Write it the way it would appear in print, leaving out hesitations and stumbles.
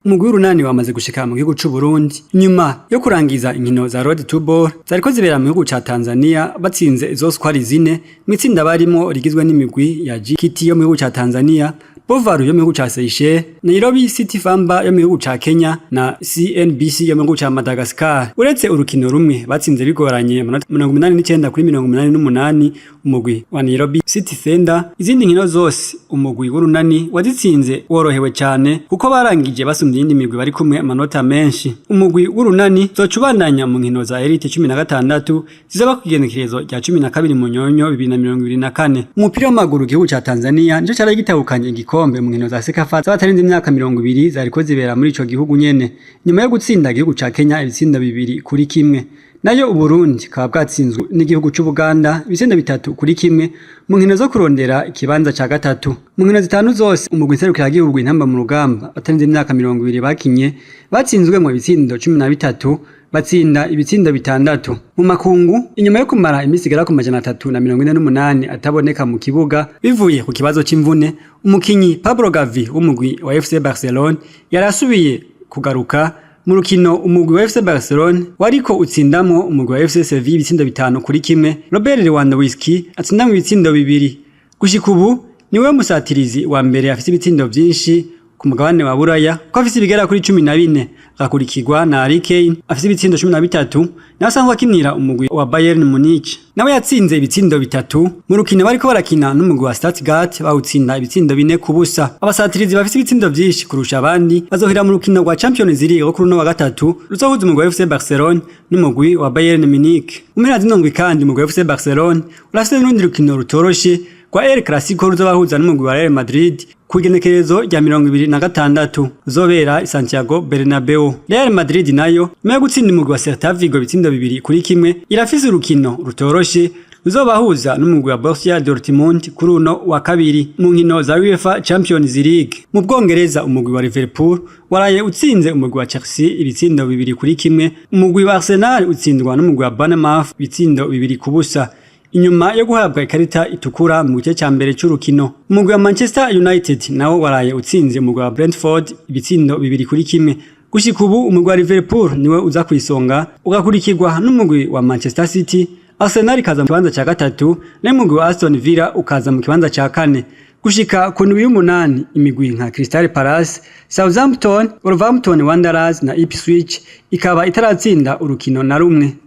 Umugwi w'Urunani wamaze gushika mu gihugu c'Uburundi nyuma yo kurangiza inkino za Road to BAL zariko zibera mu gihugu ca Tanzania, batsinze zose uko ari zine mw'itsinda barimo rigizwe n'imigwi ya JKT yo mu gihugu ca Tanzania, Bovaru yo mu gihugu ca Seychelles, Nairobi City Famba yo mu gihugu ca Kenya na CNBC yo mu gihugu ca Madagascar. Uretse urukino rumwe batsinze bigoranye amanota 89 kuri 88 umugwi wa Nairobi City Thunder, izindi nkino zose umugwi w'Urunani wazitsinze worohewe cyane, kuko barangije basumvye iyindi migwi bari kumwe amanota menshi. Umugwi w'Urunani uzoca ubandanya mu nkino za Elite 16 zizaba ku igenekerezo rya 12 Munyonyo 2024. Umupira w'amaguru, igihugu ca Tanzania nico cari gitahukanye igikombe mu nkino za CECAFA z'abatarenze imyaka 20 zariko zibera muri ico gihugu nyene, nyuma yo gutsinda igihugu ca Kenya ibitsindo 2-1. Nayo Uburundi bukaba bwatsinzwe n'igihugu c'Ubuganda ibitsindo 3-1 mu nkino zo kurondera ikibanza ca gatatu. Mu nkino zitanu zose umugwi nserukiragihugu Intamba mu Rugamba batarenze imyaka 20 bakinye, batsinzwe mu bitsindo 13, batsinda ibitsindo bitandatu. Mu makungu, inyuma yo kumara imisi igera ku 348 ataboneka mu kibuga bivuye ku kibazo c'imvune, umukinyi Pablo Gavi w'umugwi wa FC Barcelone yarasubiye kugaruka mu rukino umugwi wa FC Barcelone wariko utsindamwo umugwi wa FC Sevilla ibitsindo 5-1. Robert Lewandowski atsindamwo ibitsindo bibiri. Gushika ubu niwe musatirizi wa mbere afise ibitsindo vyinshi ku mugabane wa Buraya, ko afise ibigera kuri 14, agakurikirwa na Harry Kane afise ibitsindo 13, nawe asanzwe akinira umugwi wa Bayern Munich. Nawe yatsinze ibitsindo bitatu mu rukino bariko barakina n'umugwi wa Stuttgart, bawutsinda ibitsindo 4-0. Abasatirizi bafise ibitsindo vyinshi kurusha abandi bazohera mu rukino rwa Champions League rwo kuri uno wa gatatu ruzohuza umugwi wa FC Barcelone n'umugwi wa Bayern Munich. Mu mpera zino ndwi kandi, umugwi wa FC Barcelone urafise n'urundi rukino rutoroshe rwa El Clasico ruzobahuza n'umugwi wa Real Madrid ku igenekerezo rya 26, ruzobera i Santiago Bernabeu. Real Madrid nayo, nyuma yo gutsinda umugwi wa Celta Vigo ibitsindo 2-1, irafise urukino rutoroshe ruzobahuza n'umugwi wa Borussia Dortmund kuri uno wa kabiri mu nkino za UEFA Champions League. Mu Bwongereza, umugwi wa Liverpool waraye utsinze umugwi wa Chelsea ibitsindo 2-1. Umugwi wa Arsenal utsindwa n'umugwi wa Bournemouth ibitsindo 2-0 inyuma yo guhabwa ikarita itukura mu gice ca mbere c'urukino. Umugwi wa Manchester United nawo waraye utsinze umugwi wa Brentford ibitsindo 2-1. Gushika ubu umugwi wa Liverpool niwe uza kwisonga, ugakurikirwa n'umugwi wa Manchester City, Arsenal ikaza mu kibanza ca gatatu, nayo umugwi wa Aston Villa ukaza mu kibanza ca kane. Gushika ku ndwi y'umunani, imigwi nka Crystal Palace, Southampton, Wolverhampton Wanderers na Ipswich ikaba itaratsinda urukino na rumwe.